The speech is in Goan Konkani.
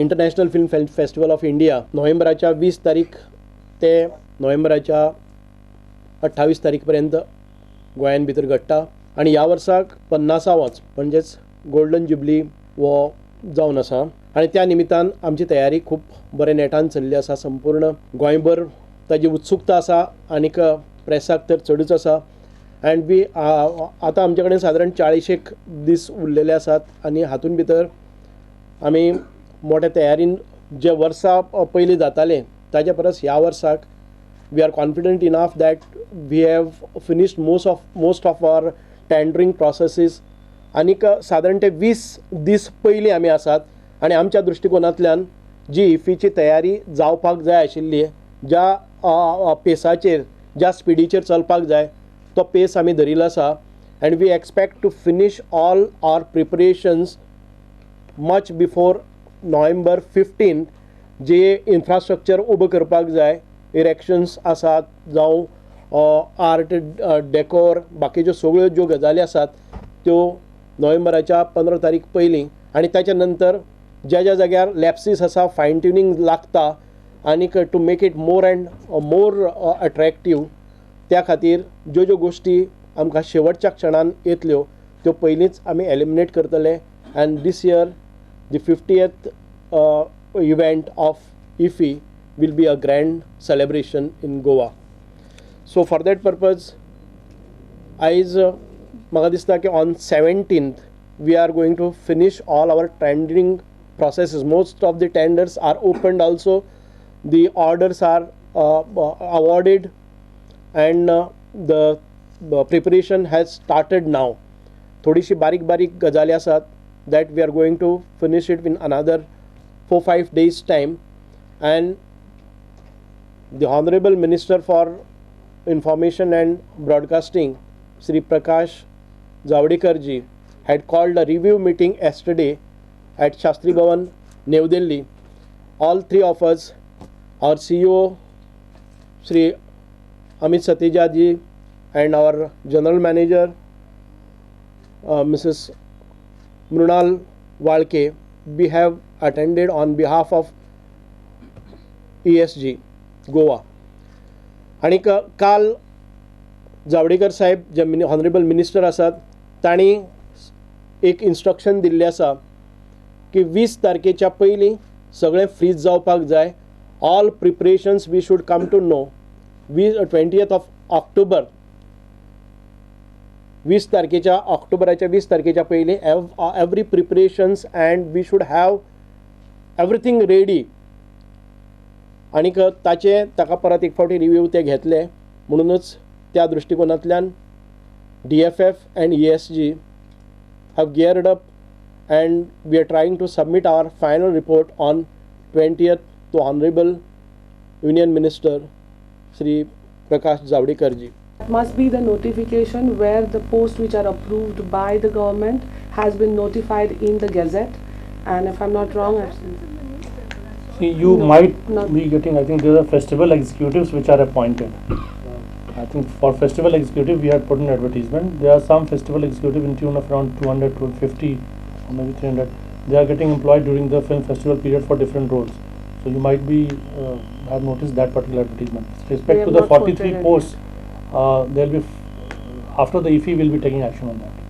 International Film Festival of India नोव्हेंबराच्या 20 तारीख ते नोव्हेंबराच्या 28 तारीख पर्यंत गोंयान भितर घडटा आनी ह्या वर्साक 50वोच म्हणजेच गोल्डन जुबली हो जावन आसा आनी त्या निमित्तान आमची तयारी खूब बरे नेटान चल्ली आसा. संपूर्ण गोंयभर ताजी उत्सुकता आसा आनीक प्रेसाक तर चडूच आसा. अँड we आतां आमचे कडेन सादारण 40 एक दीस उरलेले आसात आनी हातून भितर आमी मोठ्या तयारीन जे वर्सा पयलीं जातालें ताच्या परस ह्या वर्साक we are confident enough that we have finished most of our tendering processes. आनीक सादारण ते 20 दीस पयलीं आमी आसात आनी आमच्या दृश्टिकोनांतल्यान जी इफ्फीची तयारी जावपाक जाय आशिल्ली, ज्या पेसाचेर, ज्या स्पिडीचेर चलपाक जाय, तो पेस आमी धरिल्लो आसा and we expect to finish all our preparations much before November 15. J infrastructure उबो करपाक जाय, इरेक्शन्स आसात जावं आर्ट डेकोर, बाकीच्यो सगळ्यो ज्यो गजाली आसात त्यो नोव्हेंबराच्या 15 तारीख पयलीं आनी ताच्या नंतर ज्या ज्या जाग्यार लॅप्सीस आसा, फायन ट्युनींग लागता आनीक to make it more and more attractive, त्या खातीर ज्यो ज्यो गोश्टी आमकां शेवटच्या क्षणान येतल्यो त्यो पयलींच आमी एलिमिनेट करतले. And this year the 50th event of IFFI will be a grand celebration in Goa. So for that purpose, आयज म्हाका दिसता की on 17th we are going to finish all our tendering processes. Most of the tenders are opened also, the orders are awarded and the preparation has started now. थोडीशी बारीक बारीक गजाली आसात that we are going to finish it in another 4-5 days time. And the Honorable Minister for Information and Broadcasting, Sri Prakash Javadekar ji, had called a review meeting yesterday at Shastri Bhavan, New Delhi. All three of us, our CEO Sri Amit Satija ji and our General Manager Mrs. Mrunal Walke, we have attended on behalf of ESG Goa. आनी काल जावडेकर साहेब जे मिनी ऑनरेबल मिनिस्टर आसात, तांणी एक इन्स्ट्रक्शन दिल्लें आसा की 20 तारखेच्या पयलीं सगळें फ्रीज जावपाक जाय. All preparations we should come to know 20th of October. 20 तारखेच्या, ऑक्टोबराच्या 20 तारखेच्या पयलीं every preparations and we should have everything ready. आनीक ताचे ताका परत एक फावटी रिव्यू ते घेतले. म्हणूनच त्या दृश्टिकोनांतल्यान DFF and ESG have geared up and we are trying to submit our final report on 20th to Honorable Union Minister Sri Prakash Javadekar ji. Must be the notification where the posts which are approved by the government has been notified in the gazette, and if I'm not wrong, See, you No, might not- be getting, I think there are festival executives which are appointed. I think for festival executive, we had put an advertisement. There are some festival executive in tune of around 200 to 50 or maybe 300. They are getting employed during the film festival period for different roles. So you might be, have noticed that particular advertisement. With respect We to have the not 43 quoted any. Posts, there will be, after the IFFI, will be taking action on that.